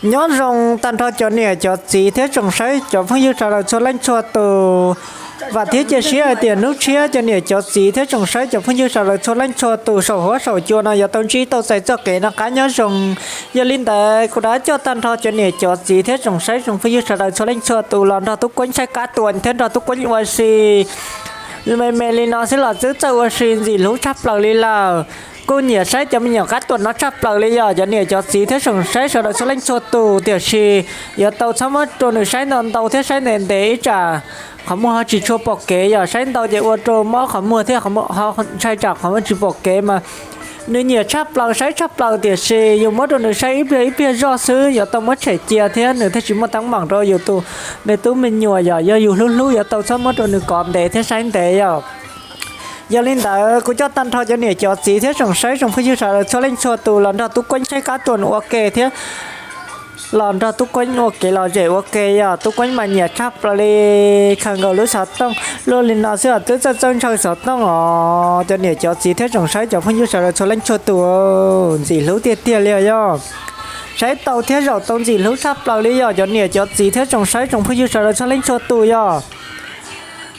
Nyob zoo tag nrho cov niam cov txiv thiab tsoom saib cov phooj ywg sawv daws txhua leej txhua tus. Vam thiab cia siab hais tias hnub tshiab cov niam cov txiv thiab tsoom saib cov phooj ywg sawv daws txhua leej txhua tus saum huab saum cua no yuav tau ntsib tau txais txoj kev noj qab nyob zoo. Yog li ntawd kuv rov coj tag nrho cov niam cov txiv thiab tsoom saib tsoom phooj ywg sawv daws txhua leej txhua tus los nrog Tub Kueeb saib qab tua thiab nrog Tub Kueeb ua si me me li no xwb los twb txawj ua si ntxim hlub tshaj plaws li lawm. Kuj nyiam saib cov me nyuam qab tua no tshaj plaws li yog cov niam cov txiv thiab tsoom saib sawv daws txhua leej txhua tus, tiam sis yuav tau txhob muab rau nws saib ntau ntau thiab saib ntev ntev ib tsam qhov muag ho tsis tshua pom kev, yog saib ntau ces ua rau mob qhov muag thiab ntshai tsam qhov muag tsis pom kev mas nws nyiam tshaj plaws saib tshaj plaws, tiam sis yus muab rau nws saib ib pliag ib pliag zoj xwb, yuav tau muab tshem cia thiab nws thiaj tsis muaj teeb meem rau yus tus me tub me nyuam, yog yog yus hlub hlub yuav tau txhob muab rau nws kov ntev thiab saib ntev yog. Yog li ntawd kuv coj tag nrho cov niam cov txiv thiab tsoom saib tsoom phooj ywg sawv daws txhua leej txhua tus los nrog Tub Kueeb saib qab tua ua ke thiab los nrog Tub Kueeb ua kev lom zem ua ke yog. Tub Kueeb mas nyiam tshaj plaws li, khaws nkaus lub xov tooj luaj li no xwb os twb txawj txawj ntshaw xov tooj os. Cov niam cov txiv thiab tsoom saib cov phooj ywg sawv daws txhua leej txhua tus, ntxim hlub tiag tiag li os yog. Saib tau thiab zaum tau ntxim hlub tshaj plaws li yog cov niam cov txiv thiab tsoom saib tsoom phooj ywg sawv daws txhua leej txhua tus yog.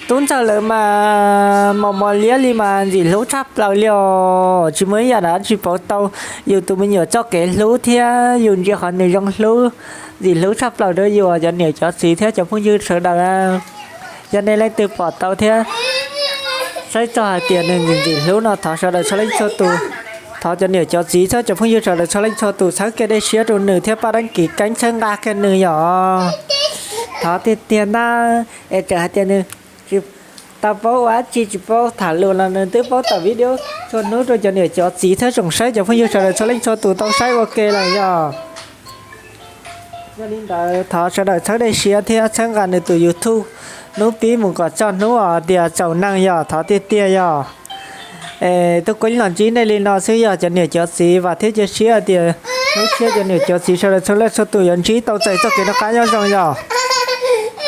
Tub ntxawg lawv mas mos mos liab li mas ntxim hlub tshaj plaws li os, tsis muaj ib yam dab tsi pauv tau yus tus me nyuam txoj kev hlub thiab yus ntsia qhov nws zoo hlub, ntxim hlub tshaj plaws rau yus cov niam cov txiv thiab cov phooj ywg sawv daws. Yog nej leej twg pom tau thiab saib txog hais tias nws ntxim ntxim hlub no thov sawv daws txhua leej txhua tus, thov cov niam cov txiv thiab cov phooj ywg sawv daws txhua leej txhua tus txhawb kiag dej siab rau nws thiab pab dab kis keeb txhawb nqa kiag nws yom. Thov tiag tiag ntag, es txawm hais tias nws tsis tau paub ua dab tsi tsis paub tham lus los nws twb paub tawm video txhua hnub rau cov niam cov txiv thiab tsoom saib cov phooj ywg sawv daws txhua leej txhua tus tau saib ua ke lawm yog. Yog li ntawd thov sawv daws txhawb dej siab thiab txhawb nqa nws tus YouTube hnub pib mus kom txog hnub uas tias txaus neeg yog, thov tiag tiag yog. Es Tub Kueeb los ntsib nej li no xwb yog cov niam cov txiv, vam thiab cia siab tias hnub tshiab cov niam cov txiv sawv daws txhua leej txhua tus yuav ntsib tau txais txoj kev noj qab nyob zoo yog.